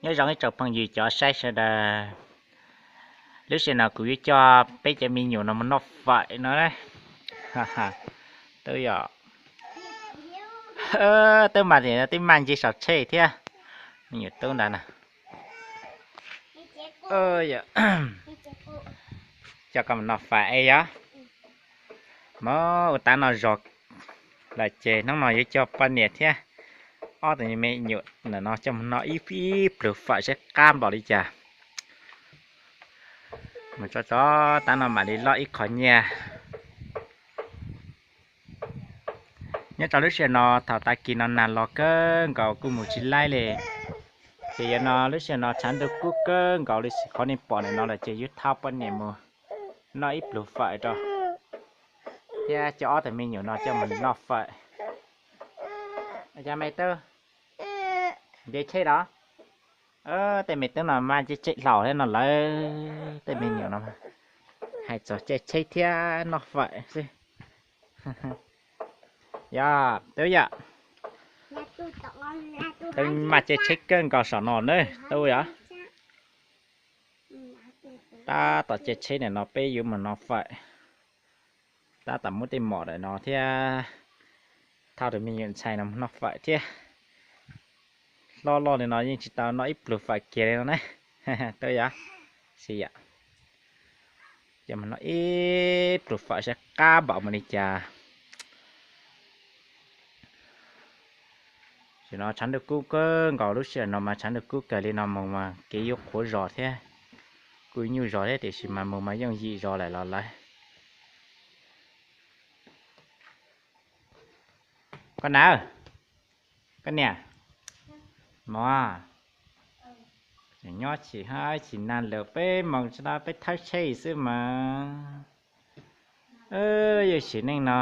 Nyob zoo ib tsoom phooj ywg cov saib sawv daws, lub sij hawm no kuv yuav coj peb cov me nyuam no mus noj fawm no. Twb yog, twb mas, twb mas ntsis saum tsheb thiab. Me nyuam tub ntawd na, coj koj mus noj fawm es yog. Mas ua tav no zog lawm ces hnub no yuav coj poj niam thiab ob tug me nyuam ntawm no coj mus noj ib, ib pluag fawm seb qab npaum li cas. Mus tso tso tav no mam li loj ib qho nyiaj. Nyob rau lub sij hawm no thaum tag kis no nag los kawg nkaus kuj mus tsis laib li. Ces yog no lub sij hawm no tshav ntuj kub kawg nkaus li, qhov nej pom ntawm no lawm ces yuav thauj poj niam mus noj ib pluag fawm rau, thiab coj ob tug me nyuam no coj mus noj fawm. Cov me tub, nce tsheb los? Tej me tub no mas nce tsheb hlau thiab no lawm, tej me nyuam no hais txog caij tsheb thiab noj fawm xwb. Yog tub yom, tub mas caij tsheb kawg nkaus saum no na tub yom. Tab tom caij tsheb ntawm no peb yuav mus noj fawm. Tab tom muab tej mom ntawm no thiab thauj tus me nyuam ntxhais no mus noj fawm thiab. Hlob loj li no yeej tsis tau noj ib pluag fawm kiag li no na. Tub yom, xi yom, coj mus noj ib pluag fawm saib qab npaum mus li cas. Tam no tshav ntuj kub kawg nkaus, lub sij hawm no mas tshav ntuj kub kawg li no mus mas kev yuav qhuav zog thiab, kuj nyuj zog thiab tiam sis mas mus mas yooj yim zog lawm los lawv. Koj na, koj niam, mov, nyob chim hab chim nag lawm peb moos tsis tau peb thawb tsheb xwb mas. Yawg sim neej no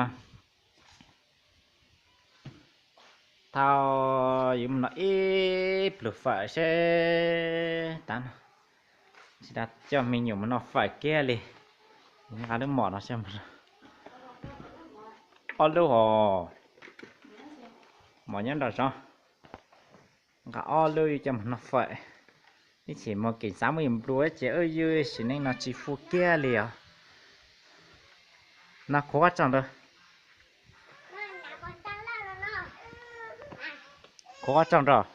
thauj yus mus noj ib pluag fawm seb tas no, tsis tas coj me nyuam mus noj fawm kiag li. Nqa lub mom no, ob lub os, mom nyob nram zos, nqa ob lub coj mus noj fawm. Ib chim muaj kev xav muab yus nplua ces yawg sim neej no tsis fua kiag li os. No khuav qab tsaug nrog, khuav qab tsaug nrog.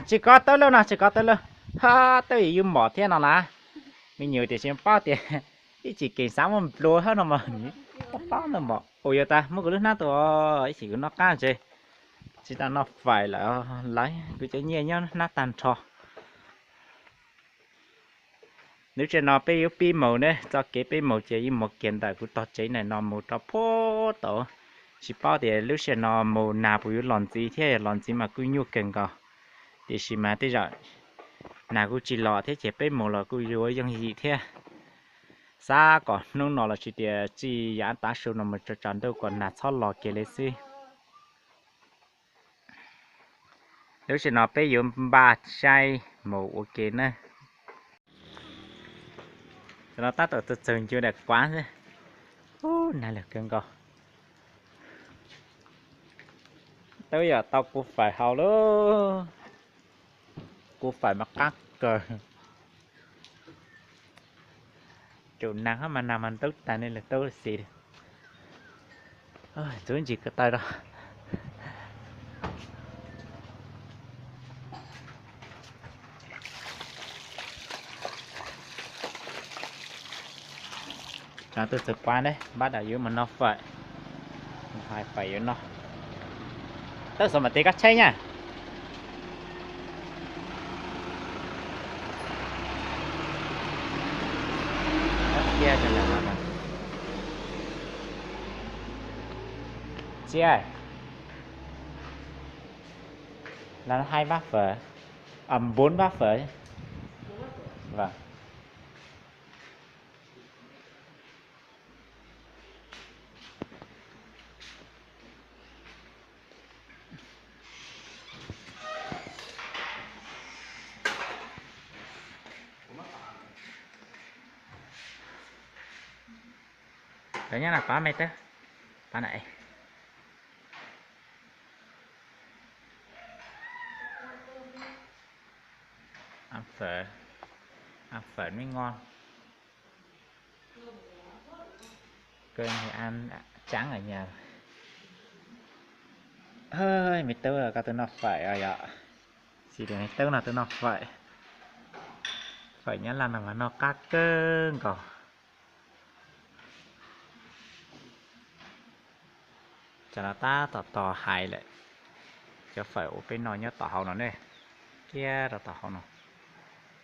Tsis kov tawb lawm no, tsis kov tawb lawm. Hab, tawb yus mom thiab no na. Me nyuam tiam sis paub tias ib chim kev xav muab nplua hab no mas, paub paub no mom. Ua yog tas muab kuv lub hnab tua, ib chim kuv noj qab ntse, tsis tas noj fawm lawm, lawv kuv cov nyiaj nyob hnab tag nrho. Lub sij hawm no peb yuav pib mus ne, txoj kev peb mus ces yeej mus kiag ntawm kuv tog tsev ntawm no mus rau puag tod. Tsis paub tias lub sij hawm no mus nag puas yuav los ntxiv thiab, yog los ntxiv mas kuj nyuaj kawg nkaus. Tiam sis mas tej zaum nag kuj tsis los thiab ces peb mus los kuj yuav yooj yim thiab. Xav kom hnub no los sis tias txij yav tav su no mus tsaus ntuj kom nag txhob los kiag li xwb. Lub sij hawm no peb yuav npaj saib mus ua ke na. Tam no tab tom txawg txawg ncu daim kuav xwb. Ub, nag lawm kawg nkaus. Twb yog tau kuv fawm haus lauj. Kuv fawm mas qab kawg. Tsum nag hab mas nag mas ntub tag ne, lawv tub xis. Ntxuav ntsis ko taw rau. Tsov tuaj txug pab ne, npaj dam yuav mus noj fawm. Hais fawm yuav noj. Tawb xov mam tes koj tsheb nyaj. Txiv, là hai bát phở, à, bốn bát phở. Vâng. Cov nyob no pab me tub, pab na. Phở, ăn phở mới ngon. Cơm thì ăn trắng ở nhà. Hơi, mày Tub, koj twb noj phở rồi yom? Xì, mày Tub no twb noj phở. Phở Nyab Laj no mas noj qab kawg nkaus. Tsam no tab tom tos hais lawm. Cov phở uas peb noj nyob tom hauv no ne, kiag rau tom hauv no.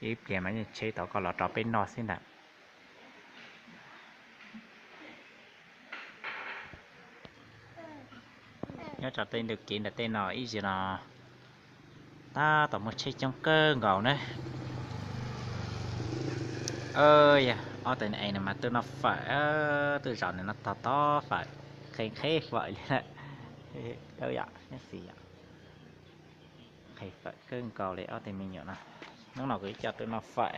Ib pliag mas yeej tsheb tau koj los rau peb noj xwb ntag. Nyob rau tej ntug kev ntawm tej no ib zaug no tab tom muaj tsheb coob kawg nkaus na. Yog ob tug neeg no mas twb noj phawm, twb zaum no noj tog tog phawm, qheb qheb phawm li lawm. Tau yom, neb xis yom. Qheb phawm kawg nkaus li ob tug me nyuam no. Hnub no kuv ib co twb noj phawm.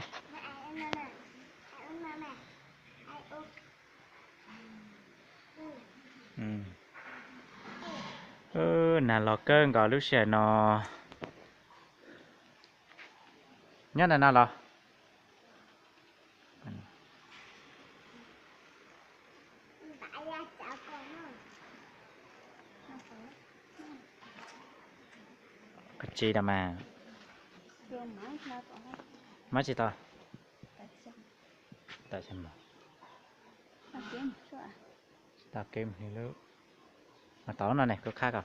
Nag los kawg nkaus lub sij hawm no. Nyob ntawm no los? Koj tsis tau mas. Mab tsis tau. Tsis tau kev mus li lub. Mas tau no ne, kuv qhab ko.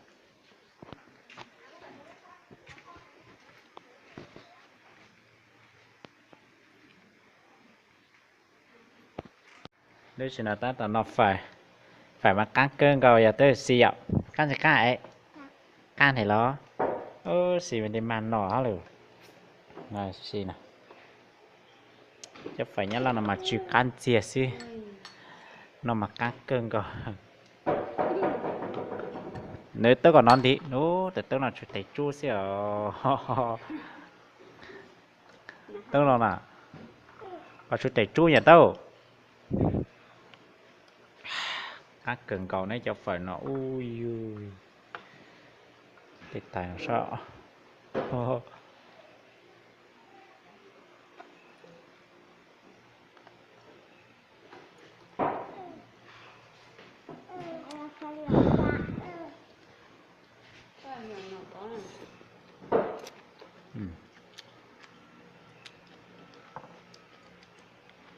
Lub sij hawm no tab tom noj phawm, phawm mas qab kawg nkaus yog twb xis yom. Qab ntsis qab es, qab ntsis los, xis mas li mag no lawm. Xis no, cov phawm Nyab Laj no mas tsw qab ntxiag xwb, no mas qab kawg nkaus. Nws twb kom nov ntiv, ub, tes twb no tshuav tes tsub xwb os. Twb no na, qhov tshuav tes tsub yam tau. Qab kawg nkaus ne cov phawm no, ub yug, tej tais no sab.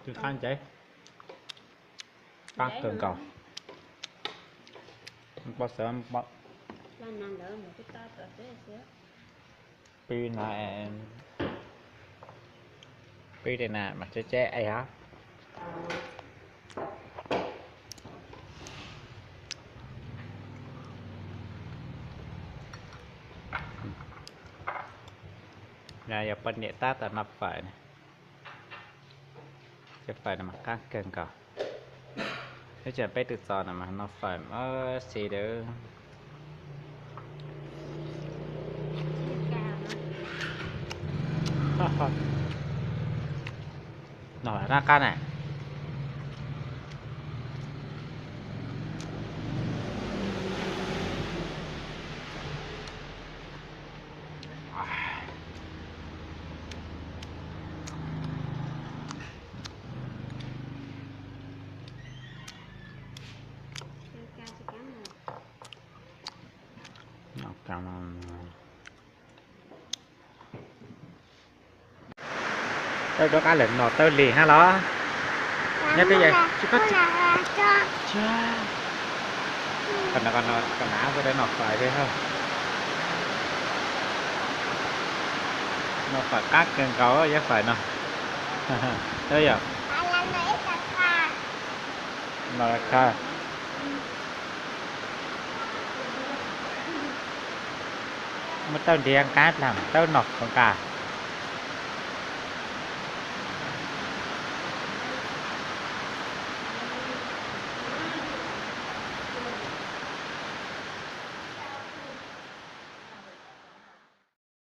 Twb qab ntses, qab kawg nkaus. Pib no, pib tej na mas ceb ceb es hov. No yog poj niam tab tom noj phawm ne. Cov phawm no mas qab kawg nkaus. Ib tsoom peb tus txos no mas noj phawm xis dawb. No qab qab na. Tau rov qab lawm, no tau li hab los? Nyob twb yog tsis paub. Qhov no, qhov no, qhov no kuj tau noj fais thiab hab. Noj fais qab kawg nkaus, yog fais no. Tau yog. No kha. Muab tau nrhiav nqab dlaag tau noj fais nqa.